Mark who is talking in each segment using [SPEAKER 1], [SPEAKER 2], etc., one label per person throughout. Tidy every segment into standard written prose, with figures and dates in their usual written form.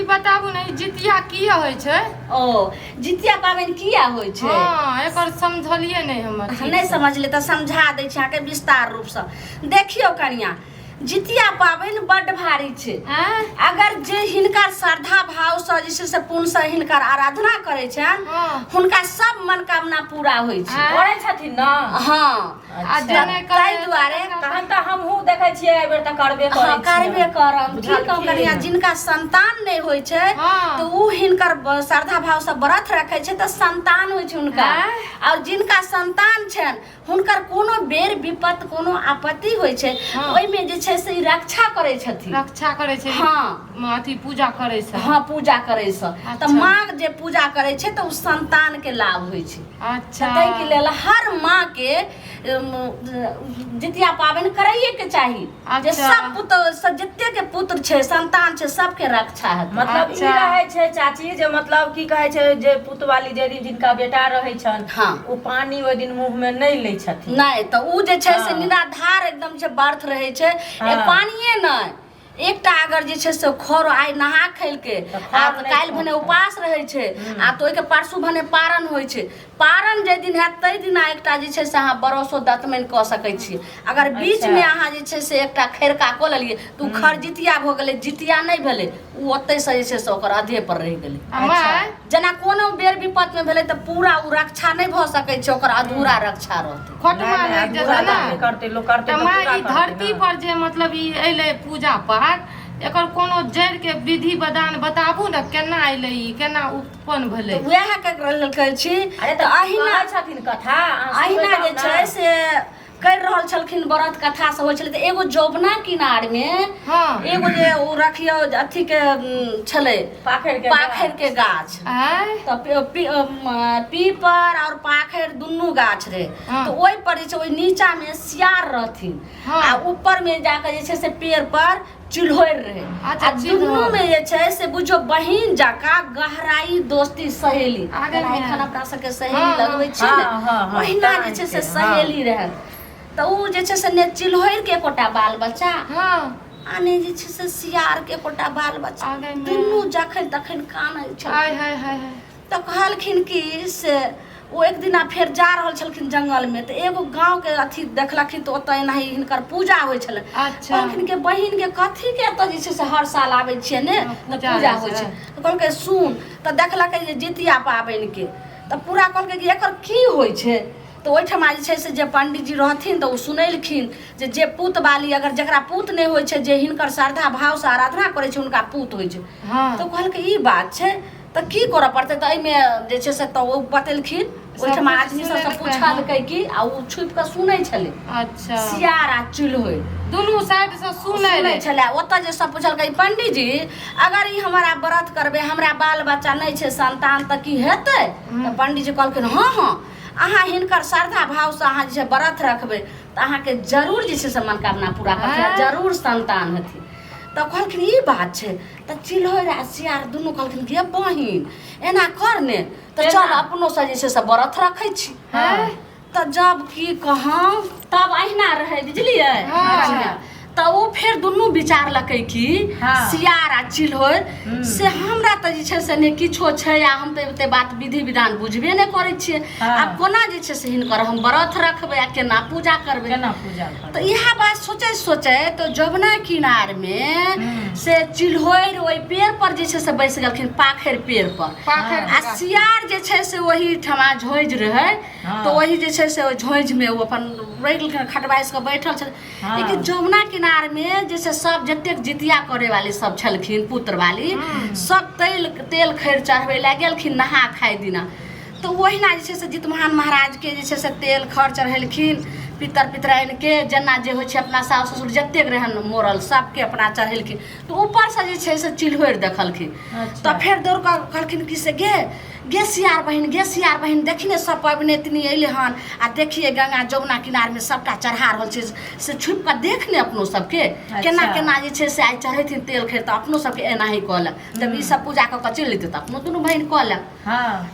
[SPEAKER 1] बताबू ने, ई जितिया किया होइ छै?
[SPEAKER 2] ओ जितिया पाबनि किया होइ छै?
[SPEAKER 1] हँ, एकर समझलियै नहि हम ठीक
[SPEAKER 2] नहि
[SPEAKER 1] से।
[SPEAKER 2] समझले तऽ समझा दै छी अहाँके विस्तार रूपसँ। देखियौ कनिया, जितिया पाबनि बड्ड भारी छै।
[SPEAKER 1] आँय?
[SPEAKER 2] अगर जे हिनकर श्रद्धा भावसँ जे छै से पुण्यसँ हिनकर आराधना करै छनि, हुनका सब मनोकामना पूरा होइ छै।
[SPEAKER 1] आँय?
[SPEAKER 3] करै छथिन ने?
[SPEAKER 2] हँ।
[SPEAKER 1] आ जे नहि
[SPEAKER 2] ताहि
[SPEAKER 1] करै
[SPEAKER 2] दुआरे
[SPEAKER 3] तहन तऽ हमहूँ देखै छियै एहि बेर तऽ करबे करै
[SPEAKER 2] हँ, करबे करब। की कहू
[SPEAKER 3] बुझलखिन?
[SPEAKER 2] कनिया, जिनका संतान नहि होइ छै तऽ ओ हिनकर श्रद्धा भावसँ व्रत रखै छै तऽ संतान होइ छै हुनका।
[SPEAKER 1] आँय?
[SPEAKER 2] आओर जिनका संतान छनि हुनकर कोनो बेर विपत कोनो आपत्ति होइ छै, ओहिमे जे छै से ई रक्षा करै छथिन।
[SPEAKER 1] रक्षा करै छै?
[SPEAKER 2] हँ।
[SPEAKER 1] अथी पूजा करै छै?
[SPEAKER 2] हँ, पूजा करैसँ तऽ माँ जे पूजा करै छै तऽ ओ संतानके लाभ होइ छै। ताहिके लेल हर माँके जितिया पाबनि करैएके चाही जे सब पुत्र सब जतेक पुत्र छै, संतान छै, सबके रक्षा हेतै।
[SPEAKER 3] मतलब ई रहै छै चाची जे मतलब की कहै छै जे पुतवाली जे दिन जिनका बेटा रहै छनि, ओ पानी ओहि दिन मुँह मे नहि लै छथिन।
[SPEAKER 2] नहि तऽ ओ जे छै से निराधार एकदम छै व्रत रहै छै। पानिये नहि, एकटा अगर जे छै से खर आइ नहा खेलकै
[SPEAKER 3] तऽ खर
[SPEAKER 2] आ
[SPEAKER 3] नहि
[SPEAKER 2] काल्हि भने
[SPEAKER 3] खाउ।
[SPEAKER 2] उपास रहै छै आ तऽ ओहिके परसू भने पारन होइ छै। पारन जाहि दिन हैत ताहि दिना एकटा जे छै से अहाँ बरसो दतमनि कऽ सकै छी। अगर बीचमे अहाँ जे छै से एकटा खैरका कऽ लेलियै तऽ ओ खर जितिया भऽ गेलै, जितिया नहि भेलै। ओ ओतहिसँ जे छै से ओकर अधे पर रहि गेलै।
[SPEAKER 1] आ माय,
[SPEAKER 2] जेना कोनो बेर विपत्तिमे भेलै तऽ पूरा ओ रक्षा नहि भऽ सकै छै, ओकर अधूरा रक्षा रहतै।
[SPEAKER 1] खोटमा
[SPEAKER 3] नहि,
[SPEAKER 1] लागि जेतै
[SPEAKER 3] अधूरा
[SPEAKER 1] ने।
[SPEAKER 3] नहि करतै लोक, करतै
[SPEAKER 1] तऽ
[SPEAKER 3] तऽ
[SPEAKER 1] माय,
[SPEAKER 3] पूरा
[SPEAKER 1] ई
[SPEAKER 3] करतै
[SPEAKER 1] धरती
[SPEAKER 3] ने।
[SPEAKER 1] पर जे मतलब ई एलै पूजा पाठ, एकर कोनो जड़ि के विधि विधान बताबू ने, केना एलै ई, केना उत्पन्न भेलै?
[SPEAKER 2] तऽ उएह के लेल कहै छी।
[SPEAKER 3] अरे
[SPEAKER 2] तऽ अहिना
[SPEAKER 3] कहै छथिन कथा, अहाँ सुनबै
[SPEAKER 2] अहिना
[SPEAKER 3] तब
[SPEAKER 2] जे
[SPEAKER 3] ने।
[SPEAKER 2] छै से करि रहल छलखिन व्रत कथा सब होइ छलै तऽ एगो जौबना किनारमे एगो जे ओ रखियौ अथीके छलै
[SPEAKER 3] पाखरि के।
[SPEAKER 2] पाखरि के गाछ।
[SPEAKER 1] आँय?
[SPEAKER 2] तऽ पीपर आओर पाखरि दुनू गाछ रहै। तऽ ओहि पर जे छै ओहि नीचामे सियार रहथिन आ ऊपरमे जाकऽ जे छै से पेड़ पर चिल्होरि रहै। आ
[SPEAKER 1] चिल्होरि।
[SPEAKER 2] दुनूमे जे छै से बुझियौ बहिन जकाँ गहराई दोस्ती, सहेली।
[SPEAKER 1] आगे
[SPEAKER 2] जेना
[SPEAKER 1] मे।
[SPEAKER 2] एखन अपना सबके सहेली लगबै छी
[SPEAKER 3] हँ,
[SPEAKER 2] ने,
[SPEAKER 3] हँ, हँ,
[SPEAKER 2] ओहिना जे छै से
[SPEAKER 3] तेनाहिते, हँ।
[SPEAKER 2] सहेली रहै। तऽ ओ जे छै से ने चिल्होरिके एकोटा बाल बच्चा आ ने जे छै से सियारके एकोटा बाल बच्चा।
[SPEAKER 1] आगे मे।
[SPEAKER 2] दुनू जखन तखन कानै छल।
[SPEAKER 1] आय हाय हाय हाय।
[SPEAKER 2] तऽ कहलखिन कि से ओ एक दिना फेर जा रहल छलखिन जंगलमे तऽ एगो गाँवके अथी देखलखिन तऽ ओतऽ एनाही हिनकर पूजा होइ छलै। कहलखिन कि बहिनके कथीके एतऽ जे छै से हर साल आबै छियै ने तऽ
[SPEAKER 1] पूजा
[SPEAKER 2] पूजा
[SPEAKER 1] होइ
[SPEAKER 2] होइ
[SPEAKER 1] छै।
[SPEAKER 2] छै। तऽ कहलकै सुन, तऽ देखलकै जे जितिया पाबनिके तऽ पूरा कहलकै कि एकर की होइ छै। तऽ ओहिठमा जे छै से जे पंडीजी रहथिन तऽ ओ सुनेलखिन जे जे पूत बाली अगर जकरा पूत नहि होइ छै, जे हिनकर श्रद्धा भावसँ आराधना करै छै, हुनका पूत होइ छै। तऽ कहलकै ई बात छै तऽ की करऽ पड़तै? तऽ एहिमे जे छै से तऽ ओ बतेलखिन। ओहिठमा
[SPEAKER 1] सबकिछु
[SPEAKER 2] आदमी सबसँ
[SPEAKER 1] सुनेलकै,
[SPEAKER 2] पुछलकै कि आ ओ छुपि कऽ सुनै छलै। सियार आ चुल्होरि
[SPEAKER 1] दुनू साइड से सुनै
[SPEAKER 2] सुनै
[SPEAKER 1] रहै।
[SPEAKER 2] छलै। ओतऽ जे सब पुछलकै, पंडीजी अगर ई हमरा व्रत करबै, हमरा बाल बच्चा नहि छै संतान, तऽ की हेतै? तऽ पंडीजी कहलखिन हँ हँ, अहाँ हिनकर श्रद्धा भावसँ अहाँ जे छै व्रत रखबै तऽ अहाँके जरूर जे छै से मनोकामना पूरा करथिन आ जरूर संतान हेथिन। तऽ कहलखिन ई बात छै? तऽ चिल्होरि आ सियार दुनू कहलखिन, गे बहिन, एना कर ने तऽ चल अपनो से जे छै से व्रत रखै छी। तऽ जब की कहूँ तब अहिना रहै, बुझलियै? तऽ ओ फेर दुनू विचारलकै कि सियार आ चिल्होरि से हमरा तऽ जे छै से नहि किछो छै आ हम तऽ एते बात विधि विधान बुझबे नहि करै छियै। आब कोना जे छै से हिनकर हम व्रत रखबै आ केना पूजा करबै?
[SPEAKER 3] केना पूजा करबै?
[SPEAKER 2] तऽ इएह बात सोचैत सोचैत जमुना किनारमे से चिल्होरि ओहि पेड़ पर जे छै से बैस गेलखिन, पाखरि पेड़ पर।
[SPEAKER 1] पाखरि
[SPEAKER 2] आ सियार जे छै से ओहि ठमा झोँझि रहै। तऽ ओहि जे छै से ओहि झोँझिमे ओ अपन रहि गेलखिन, खटबासि कऽ बैठल छल। लेकिन जमुना किनारमे जे छै सब जतेक जितिया करे वाली सब छलखिन, पुत्र वाली सब तेल तेल खैर चढ़बै लए गेलखिन नहा खाय दिना। तऽ ओहिना जे छै से जितमहान महाराजके जे छै से तेल खर चढ़ेलखिन, पितर पितराइनके जेना जे होइ छै, अपना सासु ससुर जतेक रहन मोरल सबके अपना चढ़ेलखिन। तऽ ऊपरसँ जे छै से चिल्होरि देखलखिन। तऽ फेर दौड़ कऽ कहलखिन कि से गे गे सियार बहिन, गे सियार बहिन, देखी ने सब पबनैतनी अयलै हन आ देखिए गंगा जमुना किनारमे सबटा चढ़ा रहल छै, से छुपि कऽ देख ने अपनो सबके केना केना जे छै से आइ चढ़ेथिन तेल खैर, तऽ अपनो सबके एनाही कऽ ले। जब ई सब पूजा कऽ कऽ चलि जेतै तऽ अपनो दुनू बहिन कऽ लेब।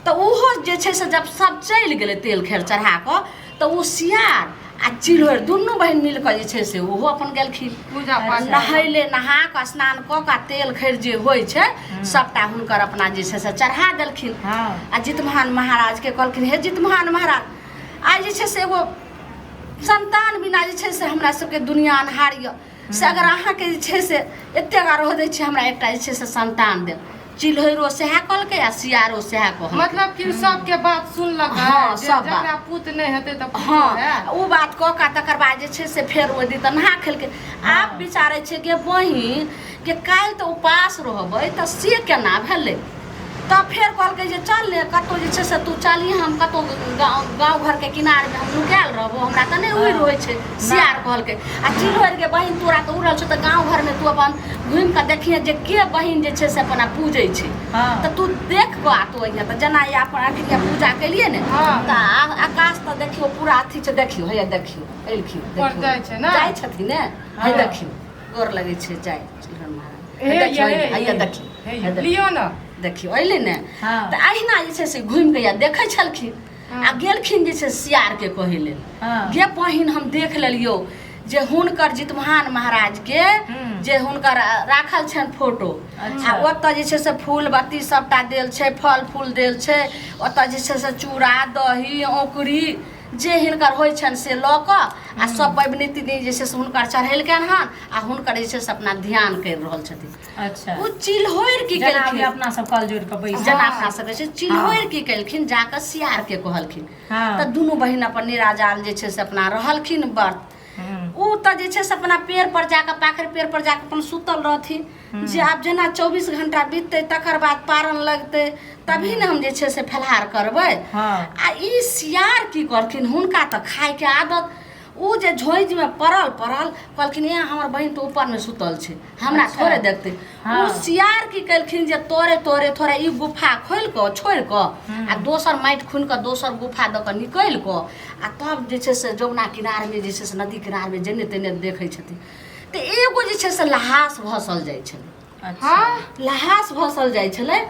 [SPEAKER 2] तऽ ओहो जे छै से जब सब चलि गेलै तेल खैर चढ़ा कऽ, तऽ ओ सियार आ चिल्होरि दुनू बहिन मिल कऽ जे छै से ओहो अपन गेलखिन
[SPEAKER 1] पूजा पाठ
[SPEAKER 2] नहैले, नहा कऽ स्नान कऽ कऽ तेल खैर जे होइ छै सबटा हुनकर अपना जे छै से चढ़ा देलखिन। आ जितमोहन महाराजके कहलखिन, हे जितमोहन महाराज, आइ जे छै से एगो संतान बिना जे छै से हमरा सबके दुनिया अन्हार यऽ, से अगर अहाँके जे छै से एतेक रह दै छी, हमरा एकटा जे छै से संतान देब। चिल्हैरो सएह कहलकै आ सियारो सएह कहलकै।
[SPEAKER 1] मतलब कि सबके बात सुनलक।
[SPEAKER 2] हँ,
[SPEAKER 1] जे
[SPEAKER 2] सब बात।
[SPEAKER 1] जकरा पूत नहि हेतै तऽ पूत
[SPEAKER 2] हँ
[SPEAKER 1] हैत।
[SPEAKER 2] ओ बात कऽ कऽ तकर बाद जे छै से फेर ओहि दिन तऽ नहा खेलकै। आब विचारै छै गे बहिन के काल्हि तऽ उपास रहबै, तऽ से केना भेलै? तब फेर कहलकै जे चल ने कतहु जे छै से तू चलही, हम कतहु गाँव गाँव घरके किनारमे हम नुकायल रहबो, हमरा तऽ नहि उड़ि होइ छै, सियार कहलकै। आ चिल्होरिके बहिन तोरा तऽ उड़ल छौ, तऽ गाँव घरमे तू अपन घुमि कऽ देखिहे जे के बहिन जे छै से अपना पूजै छै, तऽ तू देख कऽ आ तू अइहे। तऽ जेना ई अपन अखन पूजा केलियै ने, तऽ आकाश तऽ देखियौ पूरा अथी छै, देखियौ हैया देखियौ एलखिन,
[SPEAKER 1] ऊपर जाइ छै ने?
[SPEAKER 2] जाइ छथिन ने, हे देखियौ गोर लगै छै, जाइ चिल्होरि महाराज, हे
[SPEAKER 1] हे
[SPEAKER 2] देखियौ
[SPEAKER 1] हे
[SPEAKER 2] हैया देखियौ
[SPEAKER 1] हे
[SPEAKER 2] हे देखियौ
[SPEAKER 1] लियौ ने
[SPEAKER 2] देखियौ अयलै ने।
[SPEAKER 3] हँ।
[SPEAKER 2] तऽ अहिना जे छै से घुमि कऽ या देखै छलखिन आ गेलखिन जे छै सियारके कहै लेल,
[SPEAKER 3] हँ।
[SPEAKER 2] गे बहिन, हम देख लेलियौ जे हुनकर जितमहान महाराज के जे हुनकर राखल छनि फोटो, आ ओतऽ जे छै से फूल बत्ती सबटा देल छै, फल फूल देल छै, ओतऽ जे छै से चूड़ा दही औंकुरी जे हिनकर होइ छनि से लऽ कऽ आ सब पबनी जे छै से हुनकर चढ़ेलकनि हन आ हुनकर जे छै से अपना ध्यान करि रहल छथिन।
[SPEAKER 3] अच्छा।
[SPEAKER 2] ओ चिल्होरि की
[SPEAKER 3] जेना अभी
[SPEAKER 2] केलखिन
[SPEAKER 3] अपना सब कल जोड़ि कऽ बैस
[SPEAKER 2] जेना अपना सब छै, चिल्होरि की केलखिन, जाकऽ सियार के कहलखिन।
[SPEAKER 3] हँ।
[SPEAKER 2] तऽ दुनू बहिन अपन निराजाल जे छै से अपना रहलखिन व्रत।
[SPEAKER 3] हूँ।
[SPEAKER 2] ओ तऽ जे छै से अपना पेड़ पर जाकऽ, पाखरि पेड़ पर जाकऽ अपन सुतल रहथिन जे आब जेना 24 घंटा बीततै तकर बाद पारन लगतै, तभी ने हम जे छै से फलाहार करबै।
[SPEAKER 3] हँ।
[SPEAKER 2] आ ई सियार की करथिन, हुनका तऽ खायके आदत, ओ जे झोँझिमे पड़ल पड़ल कहलखिन, ए हमर बहिन तऽ ऊपरमे सुतल छै, हमरा थोड़े देखतै। ओ सियार की केलखिन जे तोरे तोरे थोड़े ई गुफा खोलि कऽ छोड़ि कऽ आ दोसर माटि खुनि कऽ दोसर गुफा दऽ कऽ निकलि कऽ आ तब जे छै से जमुना किनारमे जे छै से नदी किनारमे जेने तेने देखै छथिन तऽ एगो जे छै से लहास भसल जाइ छलै।
[SPEAKER 3] अच्छा।
[SPEAKER 2] लहास भसल जाइ छलै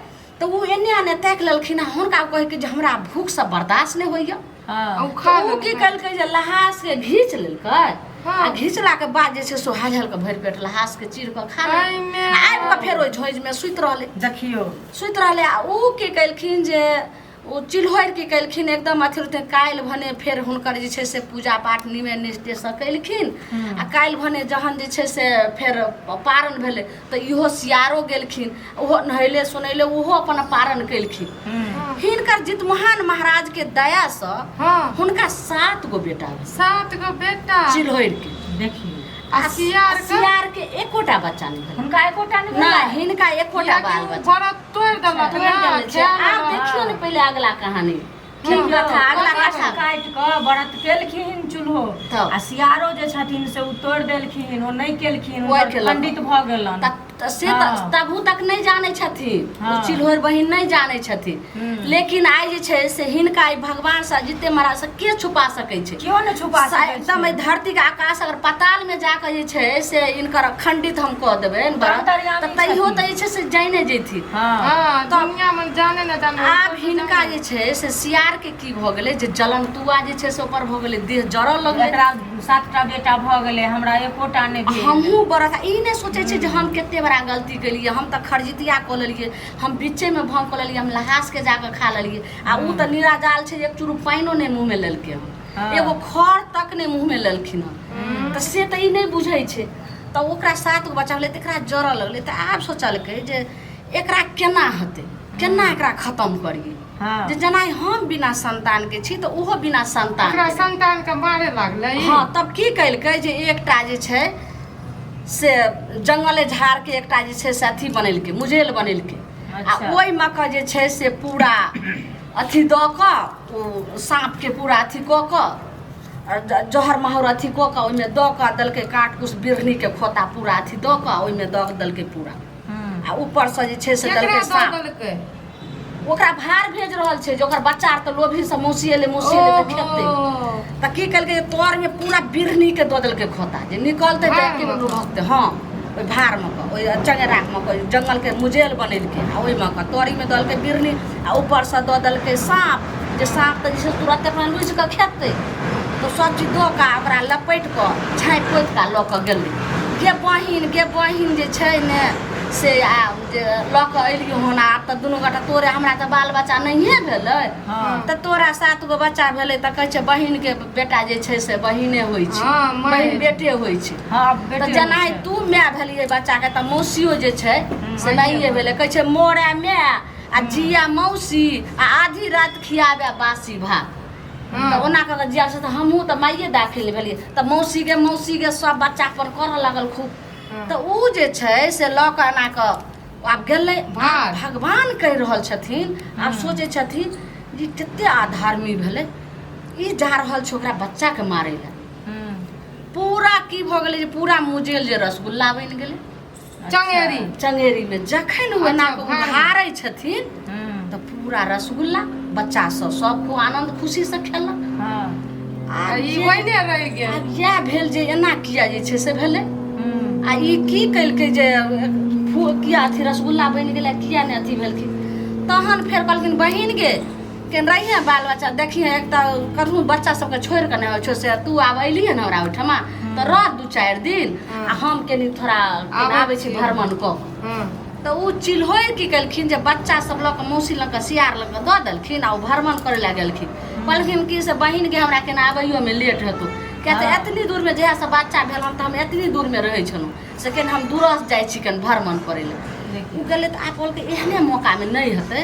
[SPEAKER 2] तऽ ओ एने एने ताकि लेलखिन आ हुनका कहैके जे हमरा भूखसँ बर्दाश्त नहि होइए।
[SPEAKER 3] हँ।
[SPEAKER 1] ओ खा
[SPEAKER 2] तऽ ओ की केलकै जे लहासके घीच लेलकै
[SPEAKER 1] हँ।
[SPEAKER 2] आ घिचलाके बाद जे छै से हाल हाल कऽ भरि पेट लहासके चीर कऽ खा लेलकै।
[SPEAKER 1] एहिमे
[SPEAKER 2] आ आबि कऽ फेर ओहि झोँझिमे सुति रहलै।
[SPEAKER 3] देखियौ।
[SPEAKER 2] सुति रहलै। आ ओ की केलखिन जे ओ चिल्होरि की केलखिन, एकदम अथी रहथिन, काल्हि भने फेर हुनकर जे छै से पूजा पाठ नियमे निष्ठेसँ केलखिन आ काल्हि भने जहन जे छै से फेर पारन भेलै तऽ इहो सियारो गेलखिन, ओहो नहेले सुनेले, ओहो अपन पारन केलखिन। हिनकर जितमोहन महाराज के दयासँ
[SPEAKER 1] हँ
[SPEAKER 2] हुनका 7 गो बेटा भेल।
[SPEAKER 1] 7 गो बेटा
[SPEAKER 2] चिल्होरि के।
[SPEAKER 3] देखियौ।
[SPEAKER 1] आ सियार के?
[SPEAKER 2] सियार के एकोटा बच्चा नहि भेल।
[SPEAKER 3] हुनका एकोटा नहि भेल?
[SPEAKER 2] नहि, हिनका एकोटा
[SPEAKER 1] कियाकि
[SPEAKER 2] बाल
[SPEAKER 1] ओ
[SPEAKER 2] बच्चा
[SPEAKER 1] व्रत तोड़ि देलक
[SPEAKER 2] तोड़ि
[SPEAKER 1] ने,
[SPEAKER 2] देने छै।
[SPEAKER 1] खाय
[SPEAKER 2] आब
[SPEAKER 1] लेलक।
[SPEAKER 2] देखियौ ने पहिले अगला कहानी की कथा, अगला कथा।
[SPEAKER 3] काटि कऽ व्रत केलखिन चूल्हो
[SPEAKER 2] तब।
[SPEAKER 3] आ सियारो जे छथिन से ओ तोड़ि देलखिन, ओ नहि केलखिन,
[SPEAKER 2] ओहि
[SPEAKER 3] हुनकर
[SPEAKER 2] केलक।
[SPEAKER 3] खंडित भऽ गेलनि।
[SPEAKER 2] तऽ से तऽ
[SPEAKER 3] हँ।
[SPEAKER 2] तबू तक नहि जानै छथिन ओ
[SPEAKER 3] हँ।
[SPEAKER 2] चिल्होरि बहिन नहि जानै छथिन, लेकिन आइ जे छै से हिनका ई भगवान से जिते महाराज से के छुपा सकै छै?
[SPEAKER 3] केओ नहि छुपा सकै छै।
[SPEAKER 2] एकदम एहि धरती के आकाश अगर पाताल में जाके जे छै से इनकर खंडित हम कऽ देबै
[SPEAKER 3] तऽ अंतर्यामी
[SPEAKER 2] तऽ तैयो
[SPEAKER 3] छथिन।
[SPEAKER 2] तऽ जे छै से जाने जेथिन।
[SPEAKER 3] हँ।
[SPEAKER 1] हँ, दुनिया मे जाने न जाने।
[SPEAKER 2] आब हिनका जे छै से सियार के की भऽ गेलै जे जलनतुआ जे छै से ऊपर भऽ गेलै, देह जरऽ लगलै।
[SPEAKER 3] एकरा 7टा बेटा भऽ गेलै, हमरा एकोटा नहि भेल।
[SPEAKER 2] हमहूँ बड़ा ई नहि सोचै छियै जे हम कते बड़ा गलती केलियै, हम तऽ खरजितिया कऽ लेलियै, हम बीचेमे भंग कऽ लेलियै, हम लहासके जाकऽ खा लेलियै आ ओ तऽ निराजाल छै, एक चूरू पानिओ नहि मुँहमे लेलकै हन,
[SPEAKER 3] हँ।
[SPEAKER 2] एगो खर तक नहि मुँहमे लेलखिन हन, तऽ से तऽ ई नहि बुझै छै। तऽ ओकरा 7 गो बच्चा भेलै तऽ एकरा जरऽ लगलै। तऽ आब सोचलकै जे एकरा केना हेतै, केना एकरा खतम करियै,
[SPEAKER 3] हँ।
[SPEAKER 2] जे जेना हम बिना संतानके छी तऽ ओहो बिना संतान
[SPEAKER 1] ओकरा संतान के मारे लागलै।
[SPEAKER 2] हँ, तब की केलकै जे एकटा जे छै से जंगले झाड़के एकटा जे छै से अथी बनेलकै, मुजेल बनेलकै आ
[SPEAKER 3] अच्छा।
[SPEAKER 2] ओहिमे के जे छै से पूरा अथी दऽ कऽ ओ साँपके पूरा अथी कऽ कऽ आ जहर माहुर अथी कऽ कऽ ओहिमे दऽ कऽ देलकै, काट कुस बिढ़नीके खोता पूरा अथी दऽ कऽ ओहिमे दऽ देलकै पूरा
[SPEAKER 3] हूँ।
[SPEAKER 2] आ ऊपरसँ जे छै से
[SPEAKER 1] केकरा
[SPEAKER 2] देलकै
[SPEAKER 1] दऽ
[SPEAKER 2] साँप।
[SPEAKER 1] देलकै?
[SPEAKER 2] ओकरा भार भेज रहल छै जे ओकर बच्चा आर तऽ लोभीसँ मौसी एलै, मौसी एलै तऽ खेतै।
[SPEAKER 1] ओहो।
[SPEAKER 2] तऽ की केलकै, तरमे पूरा बिढ़नीके दऽ देलकै खोता जे निकलतै तऽ एके बेर भगतै। हँ, ओहि भारमे कऽ, ओहि चंगेरामे कऽ जंगलके मुजेल बनेलकै आ ओहिमे कऽ तरीमे देलकै बिढ़नी आ ऊपरसँ दऽ देलकै साँप, जे साँप तऽ जे छै तुरन्त अपना लूझि कऽ खेतै। तऽ सब चीज दऽ कऽ ओकरा लपेटि कऽ झाँपि पोति कऽ लऽ कऽ गेलै। गे बहिन, गे बहिन, जे छै ने से आ जे लऽ कऽ एलियौ हन, आब तऽ दुनू गोटा तोरे, हमरा तऽ बाल बच्चा नहिए भेलै, तऽ तोरा 7 गो बच्चा भेलै। तऽ कहै छै बहिनके बेटा जे छै से बहिने होइ छै, बहिन बेटे होइ छै। तऽ जेना तू माय भेलियै बच्चाके, तऽ मौसियो जे छै से नहिए भेलै। कहै छै मरे माय आ जिया मौसी आ आधी राति खियाबे बासी भात। तऽ ओना कऽ कऽ जिया छै, तऽ हमहूँ तऽ माइए दाखिल भेलियै। तऽ मौसीके मौसीके सब बच्चा पर करऽ लागल खूब। तऽ ओ जे छै से लऽ कऽ एना कऽ आब गेलै। भगवान कहि रहल छथिन, आब सोचै छथिन जे कते अधर्मी भेलै ई, जा रहल छै ओकरा बच्चाके मारै लए। पूरा की भऽ गेलै जे पूरा मुजेल जे रसगुल्ला बनि गेलै।
[SPEAKER 1] चंगेरी,
[SPEAKER 2] चंगेरीमे जखन ओ एना कऽ उघारै छथिन तऽ पूरा रसगुल्ला, बच्चा सब सब खूब आनन्द खुशीसँ खेलक।
[SPEAKER 1] आ ई ओहिने रहि गेल।
[SPEAKER 2] आब इएह भेल जे एना किया जे छै से भेलै, आ ई की केलकै जे किया अथी रसगुल्ला बनि गेलै, किया नहि अथी भेलखिन। तहन फेर कहलखिन बहिन गे, केन रहिहे बाल बच्चा देखिहे, एक तऽ कखनो बच्चा सबके छोड़ि कऽ नहि होइ छौ, से तू आब अयलिहे ने हमरा ओहिठमा तऽ रह 2-4 दिन, आ हम कनि थोड़ा आबै छी भ्रमण कऽ। तऽ ओ चिल्होरि की केलखिन जे बच्चा सब लऽ कऽ मौसी लग कऽ, सियार लग कऽ दऽ देलखिन आ ओ भ्रमण करै लए गेलखिन। कहलखिन कि से बहिनके हमरा केना आबैयोमे लेट हेतौ, किया तऽ एतनी दूरमे जहियासँ बच्चा भेल हन तऽ हम एतनी दूरमे रहै छलहुँ, से केना हम दूरसँ जाइ छी कनि भ्रमण करै लए। ओ गेलै तऽ आब कहलकै एहने मौकामे नहि हेतै,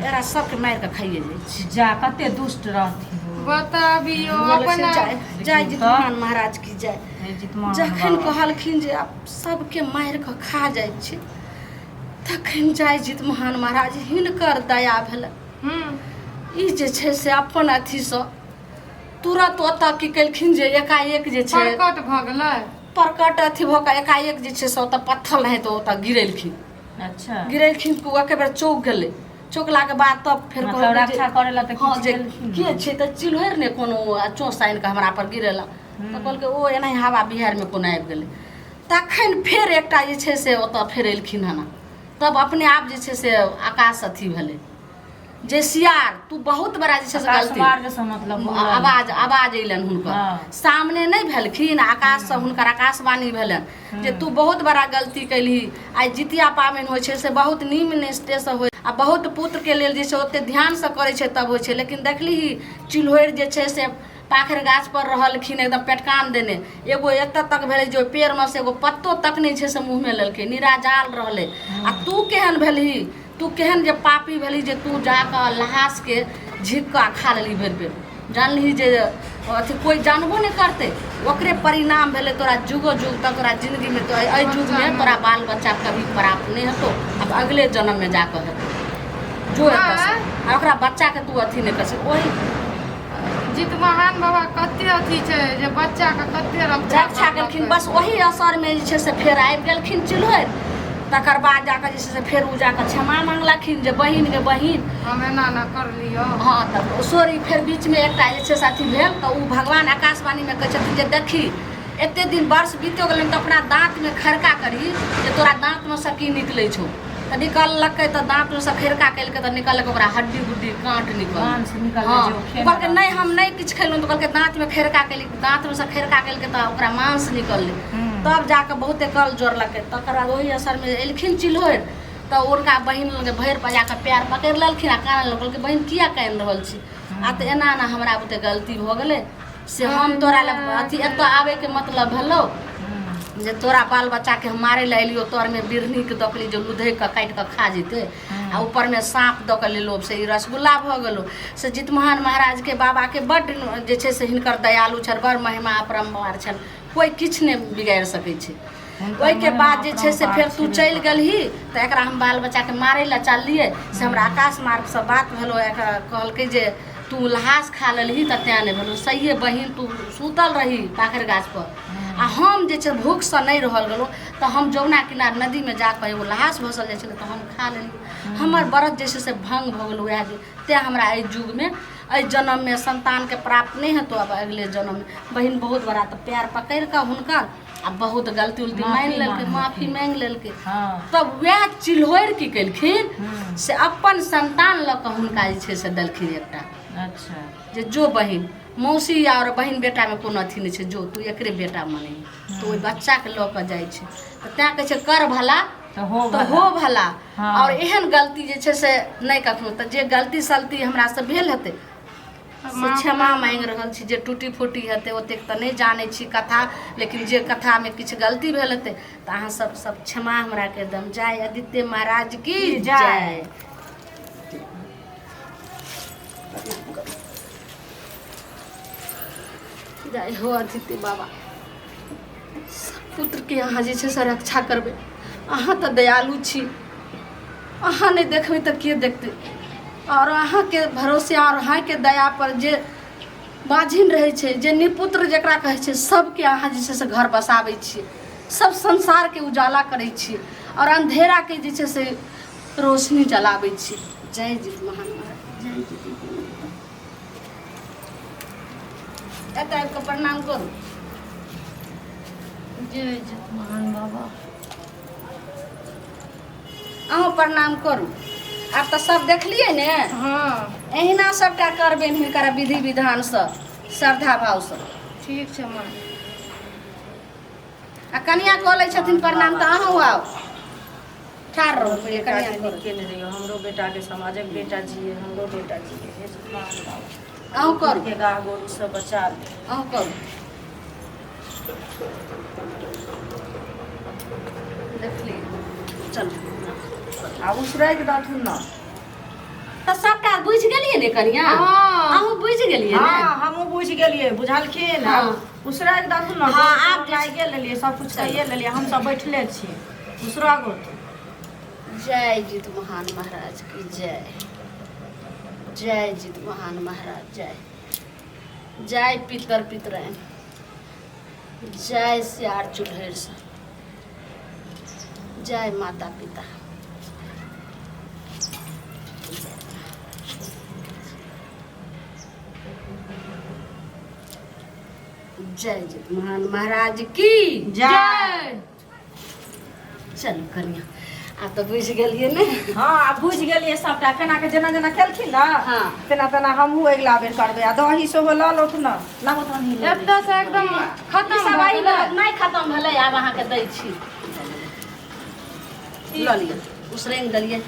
[SPEAKER 2] एकरा सबके मारि कऽ खाइए जाइ छी।
[SPEAKER 3] जा, कते दुष्ट रहथिन।
[SPEAKER 1] बताबियो अपना।
[SPEAKER 2] जय जितमान महाराज की जय। जखन कहलखिन जे आब सबके मारि कऽ खा जाइ छी, तखन जय जितमान महाराज हिनकर दया भेलै। ई जे छै से अपन अथीसँ तुरत ओतऽ की केलखिन जे एकाएक जे छै
[SPEAKER 1] प्रकट भऽ गेलै।
[SPEAKER 2] प्रकट अथी भऽ कऽ एकाएक जे छै से ओतऽ पत्थर रहै तऽ ओतऽ गिरेलखिन। गिरेलखिन तऽ एके बेर चौक गेलै। चौकलाके बाद तब फेर
[SPEAKER 3] मतलब रक्षा करै लए तऽ
[SPEAKER 2] हँ जे के छै तऽ चिल्हरि ने कोनो चोस आनि कऽ हमरा पर गिरेलक। तऽ कहलकै ओ एनाहि हवा बिहारिमे कोनो आबि गेलै। तखन फेर एकटा जे छै से ओतऽ फेर एलखिन हन, तब अपने आप जे छै से आकाश अथी भेलै जे सियार तू बहुत बड़ा जे छै से गलती।
[SPEAKER 3] मतलब
[SPEAKER 2] आवाज आवाज अयलनि हुनकर, सामने नहि भेलखिन, आकाशसँ हुनकर आकाशवाणी भेलनि जे तू बहुत बड़ा गलती केलही। आइ जितिया पाबनि होइ छै से बहुत नियम निष्ठेसँ होइ आ बहुत पुत्रके लेल जे छै ओते ध्यानसँ करै छै तब होइ छै, लेकिन देखलिही चिल्होरि जे छै से पाखरि गाछ पर रहलखिन एकदम पेटकान देने, एगो एतऽ तक भेलै जे ओहि पेड़मे से एगो पत्तो तक नहि छै से मुँहमे लेलकै, निराजाल रहलै। आ तू केहन भेलही, तू केहन जे पापी भेलही जे तू जाकऽ लहासके झीक कऽ खा लेलही भरि पेट, जानलिही जे अथी कोइ जानबो नहि करतै, ओकरे परिणाम भेलै तोरा जुगो जुग तक तोरा जिन्दगीमे तो एहि युगमे तोरा बाल बच्चा कभी प्राप्त नहि हेतौ, आब अगले जन्ममे जाकऽ हेतौ जो एतऽसँ, आ ओकरा बच्चाके तू अथी नहि कर सकै। ओहि
[SPEAKER 1] जितमहान बाबा कते अथी छै जे बच्चाके कते
[SPEAKER 2] रक्षा केलखिन। बस ओही असरमे जे छै से फेर आबि गेलखिन चिल्होरि। तकर बाद जाकऽ जे छै से फेर ओ जाकऽ क्षमा मांगलखिन जे बहिन गे बहिन,
[SPEAKER 1] हम एना ना करलियौ।
[SPEAKER 2] हँ, तऽ सॉरी। फेर बीचमे एकटा जे छै से अथी भेल तऽ ओ भगवान आकाशवाणीमे कहै छथिन जे देखी एते दिन वर्ष बीतो गेलनि तऽ अपना दाँतमे खड़का करी जे तोरा दाँतमे सँ की निकलै छौ। तऽ निकललकै तऽ दाँतमे सँ खड़का केलकै तऽ निकललकै ओकरा हड्डी गुड्डी काँट निकल। हँ, कहलकै नहि हम नहि किछु खेलहुँ। तऽ कहलकै दाँतमे खड़का केली, दाँतमे सँ खड़का केलकै तऽ ओकरा मांस निकललै। तब जाकऽ बहुते कल जोड़लकै। तकर बाद ओहि असरमे एलखिन चिल्होरि तऽ हुनका बहिन लग भरि पजाकऽ पएर पकड़ि लेलखिन आ कानऽ लगलखिन। कहलकै बहिन किया कानि रहल छी? आ तऽ एना एना हमरा बुते गलती भऽ गेलै, से हम तोरा लए अथी एतऽ आबैके मतलब भेलौ जे तोरा बाल बच्चाके हम मारै लए एलियौ, तोरमे बिरनीके दऽ कऽ जे लुधकि कऽ काटि कऽ खा जेतै आ ऊपरमे साँप दऽ कऽ लेलहुँ से ई रसगुल्ला भऽ गेलौ। से जितमोहन महाराजके बाबाके बड्ड जे छै से हिनकर दयालु छनि, बड़ महिमा अपरम्पार छनि, कोइ किछु नहि बिगाड़ि सकै छै। ओहिके बाद जे छै से फेर तू चलि गेलही तऽ एकरा हम बाल बच्चाके मारै लए चललियै, से हमरा आकाश मार्गसँ बात भेलौ, एकरा कहलकै जे तू लहास खा लेलही तऽ तेँ नहि भेलौ। सहिए बहिन, तू सुतल रही पाखरि गाछपर आ हम जे छै भूखसँ नहि रहल गेलहुँ तऽ हम जमुना किनार नदीमे जाकऽ एगो लहास भसल जाइ छलै तऽ हम खा लेलियै, हमर व्रत जे छै से भङ्ग भऽ गेल उएह दिन, तेँ हमरा एहि युगमे एहि जन्ममे सन्तानके प्राप्त नहि हेतौ, आब अगिले जन्ममे। बहिन बहुत बड़ा तऽ पएर पकड़ि कऽ हुनकर आ बहुत गलती उलती मानि लेलकै, माफी मांगि लेलकै। तब वएह चिल्होरि की केलखिन से अपन संतान लऽ कऽ हुनका जे छै से देलखिन एकटा।
[SPEAKER 3] अच्छा।
[SPEAKER 2] जे जो बहिन मौसी आओर बहिन बेटामे कोनो अथी नहि छै, जो तू एकरे बेटा मने। तऽ ओहि बच्चाके लऽ कऽ जाइ छै। तऽ तैँ कहै छै कर भला
[SPEAKER 3] तऽ हो
[SPEAKER 2] तऽ हो भला।
[SPEAKER 3] हँ।
[SPEAKER 2] आओर एहन गलती जे छै से नहि कखनो। तऽ जे गलती सलती हमरासँ भेल हेतै से क्षमा मांगि रहल छी। जे टूटी फूटी हेतै, ओतेक तऽ नहि जानै छी कथा, लेकिन जे कथामे किछु गलती भेल हेतै तऽ अहाँ सब सब क्षमा हमरा करि देब। जय आदित्य महाराज की
[SPEAKER 3] जय।
[SPEAKER 2] जय। जय हो आदित्य बाबा। सब पुत्रके अहाँ जे छै से रक्षा करबै। अहाँ तऽ दयालु छी, अहाँ नहि देखबै तऽ के देखतै? आओर अहाँके भरोसे आओर अहाँके दयापर जे बाझिन रहै छै, जे निपुत्र जकरा कहै छै, सबके अहाँ जे छै से घर बसाबै छियै, सब संसारके उजाला करै छियै आओर अन्धेराके जे छै से रोशनी जलाबै छियै। जय जीत महान महाराज, जय जीत। एतऽ आबि कऽ प्रणाम करू।
[SPEAKER 1] जय जीत महान बाबा।
[SPEAKER 2] अहूँ प्रणाम करू। आब तऽ सब देखलियै ने?
[SPEAKER 1] हँ।
[SPEAKER 2] एहिना सबटा करबनि हुनकर विधि विधानसँ, श्रद्धा भावसँ।
[SPEAKER 1] ठीक छै माँ।
[SPEAKER 2] आ कनिया कऽ लै छथिन प्रणाम तऽ अहूँ आउ, ठाढ़ रहू पहिले, कनिया
[SPEAKER 3] बेटाके
[SPEAKER 2] करू।
[SPEAKER 3] नीक केने रहियौ। हमरो बेटाके समाजक बेटा जिए, हमरो बेटा जिए। हे भगवान बाबा,
[SPEAKER 2] अहूँ करू।
[SPEAKER 3] के गाह गोरू सब बचा ले।
[SPEAKER 2] अहूँ करू। देखलियै, चलू।
[SPEAKER 3] आ उसराइक दथुन न।
[SPEAKER 2] तऽ सबटा बुझि गेलियै ने कनिया?
[SPEAKER 1] हँ।
[SPEAKER 2] अहूँ बुझि गेलियै ने?
[SPEAKER 3] हँ, हमहूँ बुझि गेलियै, बुझलखिन।
[SPEAKER 2] हँ।
[SPEAKER 3] उसराइक दथुन न।
[SPEAKER 2] हँ, आब जे
[SPEAKER 3] लाइगे लेलियै, सब कुछ कहिए लेलियै, हम सब बैठले छी, उसरागो तू।
[SPEAKER 2] जय जीत महान महाराज की जय। जय जीत महान महाराज जय। जय पितर पितराइन जय। सियार चुल्हैर से जय। माता पिता जय। जीत महान महाराज की
[SPEAKER 3] जय।
[SPEAKER 2] चलू कनिया, आब तऽ बुझि गेलियै ने?
[SPEAKER 3] हँ, आब बुझि गेलियै सबटा केना के जेना जेना केलखिन ने
[SPEAKER 2] हँ।
[SPEAKER 3] तेना तेना हमहूँ अगिला बेर करबै। आ दही सेहो लऽ लौथ ने, लाबो दही लऽ।
[SPEAKER 1] एतऽ से एकदम
[SPEAKER 2] ई
[SPEAKER 1] खतम
[SPEAKER 2] सब
[SPEAKER 1] भऽ
[SPEAKER 2] एहि
[SPEAKER 1] गेलै।
[SPEAKER 2] नहि खतम भेलै, आब अहाँके दै छी, लऽ लिअ, उसरैन देलियै।